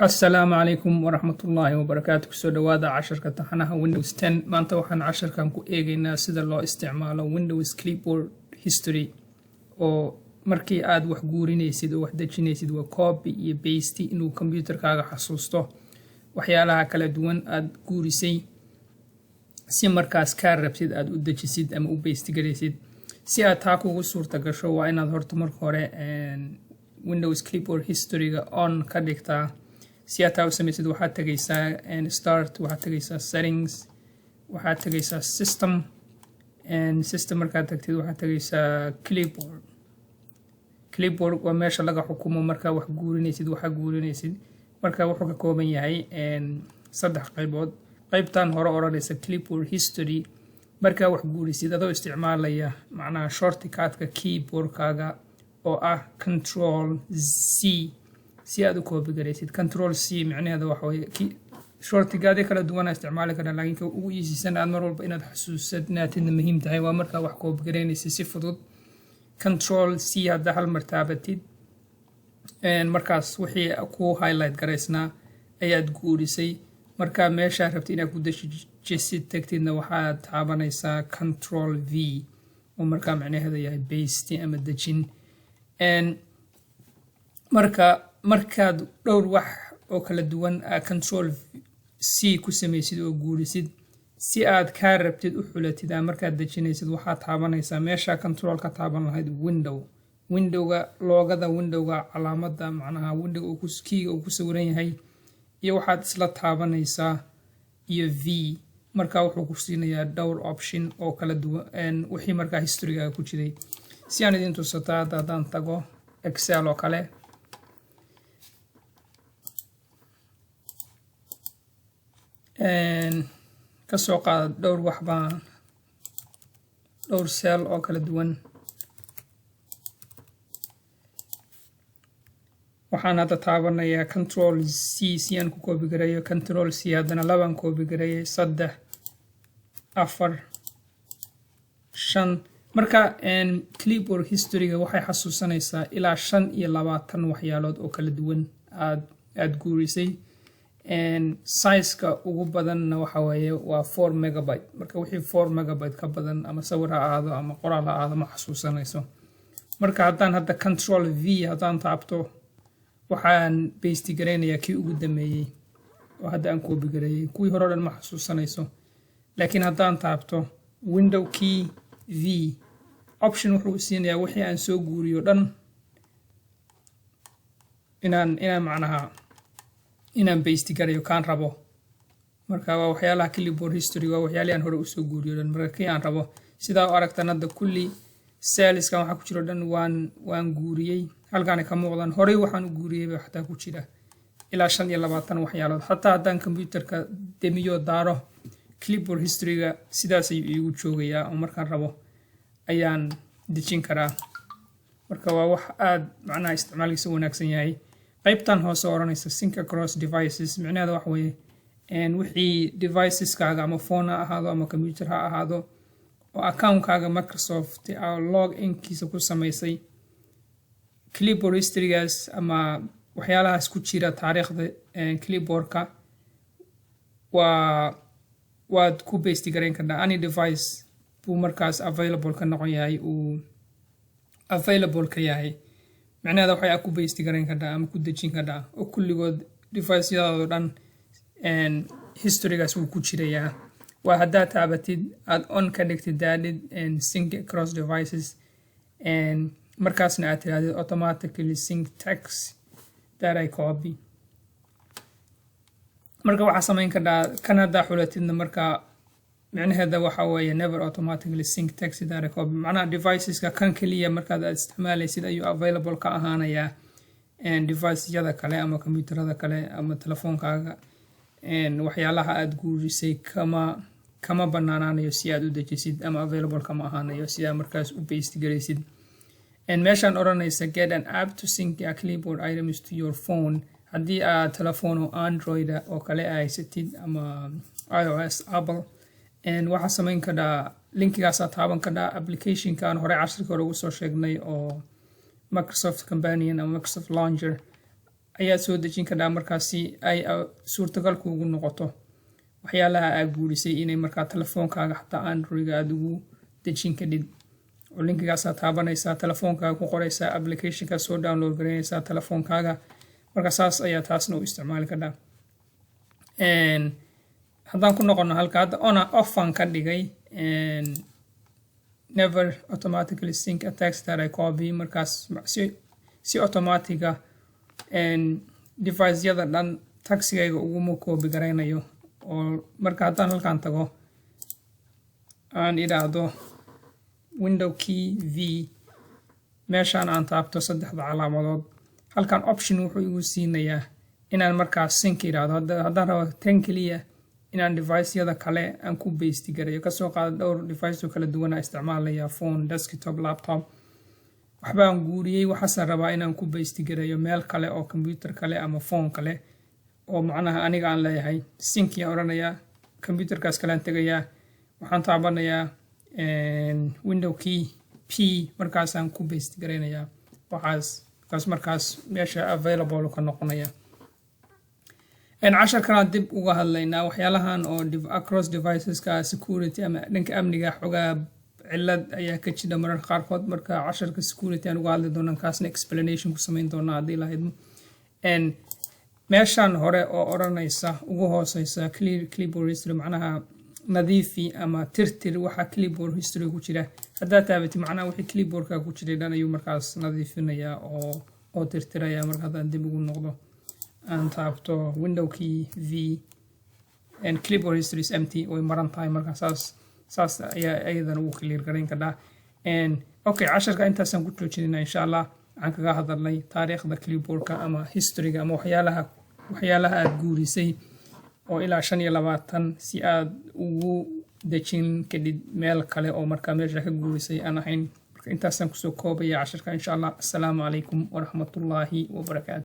Asalaamu calaykum waraxmatullaahi wabarakaatu. Kusoo dhawaada casharka taxanaha Windows 10. Maanta waxaan casharkan ku eegaynaa sida loo isticmaalo Windows Clipboard History, oo markii aad wax guurinaysid oo wax dejinaysid, waa copy iyo paste, inuu computerkaaga xasuusto waxyaalaha kala duwan aad guurisay, si markaas kaa rabtid aad u dejisid ama u paste garaysid. Si aad taa kugu suurta gasho, waa inaad horta marka hore Windows Clipboard Historyga on ka dhigtaa. Si aad taa u samaysid, waxaad tegaysaa Start, waxaad tegaysaa Settings, waxaad tegaysaa System. System markaad tagtid, waxaad tegaysaa Clipboard. Clipboard waa meesha laga xukumo markaa wax guurinaysid, waxaa guurinaysid. Marka wuxuu ka kooban yahay saddex qaybood. Qaybtan hore odhanaysa Clipboard History, markaa wax guurisid adoo isticmaalaya macnaha shortcutka keyboardkaaga oo ah Control C, si aad u copy garaysid. Control C micnaheeda waxa weye shortcutyo kala duwana isticmaali karaa, laakiin ka ugu easysan aad mar walba inaad xasuusanaatidna muhiim tahay waa markaa wax copy garaynaysid si fudud Control C hadda hal mar taabatid, markaas wixii ku highlight garaysnaa ayaad guurisay. Marka meeshaa rabtid inaad ku dejisid tagtidna, waxaad taabanaysaa Control V, oo markaa micnaheedu yahay paste ama dejin. Marka markaad dhowr wax oo kala duwan Control C ku samaysid oo guurisid, si aad kaa rabtid u xulatid aa markaad dejinaysid, waxaad taabanaysaa meesha Control ka taaban lahayd Window, windowga logoda, windowga calaamada, macnaha window keyga uu ku sawiran yahay, iyo waxaad isla taabanaysaa iyo V. Marka wuxuu ku siinayaa dhowr option oo kala duwan wixii markaa historygaaga ku jiray. Si aan idin tusataa, hadda haddaan tago Excel oo kale, kasoo qaada dhowr wax baan, dhowr cell oo kala duwan. Waxaan hadda taabanayaa Control C si aan ku copy gareeyo. Control C, haddana labaan copy gareeyay, saddex, afar, shan. Marka clipboard historyga waxay xasuusanaysaa ilaa 25 waxyaalood oo kala duwan aad guurisay. Sizeka ugu badanna waxa weeye waa 4 megabyte. Marka wixii 4 megabyte ka badan, ama sawir ha ahaado ama qoraal ha ahaado, ma xasuusanayso. Marka haddaan hadda Control V haddaan taabto, waxaan paste garaynayaa kii ugu dambeeyey oo hadda aan copy gareeyey. Kuwii hore o dhan ma xasuusanayso. Laakiin haddaan taabto Window key V, option wuxuu siinayaa wixii aan soo guuriyo dhan inaan macnaha inaan paste garayo kaan rabo. Marka waa waxyaalaha clipboard history, waa waxyaalihii aan hore usoo guuriyo dhan. Marka kii aan rabo, sidaa u aragtaan hadda, kulli cellskan waxaa ku jiro dhan waan guuriyey. Halkaana ka muuqdaan horey waxaan u guuriyeyba xataa ku jira ilaa 25 waxyaalood. Xataa haddaan computerka demiyo daaro, clipboard historyga sidaas ayuu iigu joogayaa, oo markaan rabo ayaan dejin karaa. Marka waa wax aada macnaha isticmaalkiisa wanaagsan yahay. Qaybtan hoose odhanaysa Sync across devices, micnaheeda waxa weeye wixii deviceskaaga, ama phone ha ahaado ama computer ha ahaado, oo accountkaaga Microsoft log inkiisa ku samaysay, clipboard historygaas ama waxyaalahaas ku jira taariikhda clipboardka waad ku paste garayn kartaa. Any device buu markaas available ka noqon yahay, uu available ka yahay. Micnaheeda waxay ku paste garayn kartaa ama ku dejin kartaa oo kulligood deviceyadaado dhan historygaas wuu ku jirayaa. Waa haddaad taabatid, aad on ka dhigtid daadhid Sync across devices, markaasna aad tirahdid "Automatically sync text that I copy". Marka waxaa samayn kartaa kan haddaa xulatidna, marka micnaheeda waxa weeye "Never automatically sync text that I copy". Macnaha deviceska kan keliya markaad aad isticmaalaysid ayuu available ka ahaanayaa. Deviceyada kale ama computerada kale ama telefoonkaaga waxyaalaha aad guurisay kama banaanaanayo si aad u dejisid, ama available kama ahaanayo si aad markaas u paste garaysid. Meeshaan odhanaysa "Get an app to sync your clipboard items to your phone", haddii aad telefoon oo Android oo kale haysatid ama iOS Apple, waxaa samayn kadhaa linkigaasaa taaban kadhaa. Applicationkan hore cashirka hore ugu soo sheegnay oo Microsoft Companion ama Microsoft Launcher. Ayaad soo dejin kartaa markaas si ay suurtagal kuugu noqoto waxyaalaha aad guurisay inay markaa telefoonkaaga, xataa Androidga, aada ugu dejin kadhid, oo linkigaasaa taabanaysaa, telefoonkaaga ku qoraysaa, applicationkaa soo download garaynaysaa telefoonkaaga. Marka saas ayaa taasna u isticmaali kartaa. Haddaan ku noqono halka hadda, on off aan ka dhigay "Never automatically sync a text that I copy". Markaas si automatic ah device-yada dhan textigayga uguma copy garaynayo. Oo marka haddaan halkan tago, aan idhaahdo Window key V, meeshaan aan taabto saddexda calaamadood, halkan option wuxuu igu siinayaa inaan markaas sync idhaahdo. Haddaan rabo tan keliya inaan device-yada kale aan ku paste garayo, kasoo qaado dhowr device oo kala duwana isticmaalaya, phone, desktop, laptop, waxbaan guuriyey, waxaasaan rabaa inaan ku paste garayo meel kale oo computer kale ama phone kale oo macnaha aniga aan leeyahay, sync yaan odhanayaa. Computerkaas kalean tegayaa, waxaan taabanayaa Window key P, markaasaan ku paste garaynayaa waxaas. Markaas meesha available ka noqonaya. Casharkanaan dib uga hadlaynaa waxyaalahan oo across deviceska security ama dhanka amniga. Xogaa cilad ayaa ka jira mararka qaarkood. Marka casharka security aan uga hadli doonaa, kaasna explanation ku samayn doonaa haddii lahaydmo. Meeshan hore oo odhanaysa, ugu hooseysa, "Clear clipboard history", macnaha nadiifi ama tirtir waxa clipboard history ku jira, haddaad taabatid, macnaha wixii clipboardka ku jiray dhan ayuu markaas nadiifinayaa oo tirtiraya. Marka haddaan dib ugu noqdo, aan taabto Window key V, and clipboard history is empty, way maran tahay. Marka saas ayaa ayadana ugu clear garayn kartaa. Okay, casharka intaasaan ku joojinayna, insha Allah. Waxaan kaga hadalnay taariikhda clipboardka ama historyga ama waxyaalaha aad guurisay oo ilaa 25, si aad ugu dejin kadhid meel kale oo markaa meesha ka guurisay aan ahayn. Marka intaasaan kusoo koobaya casharka, insha Allah. Assalaamu calaykum waraxmatullaahi wabarakaatu.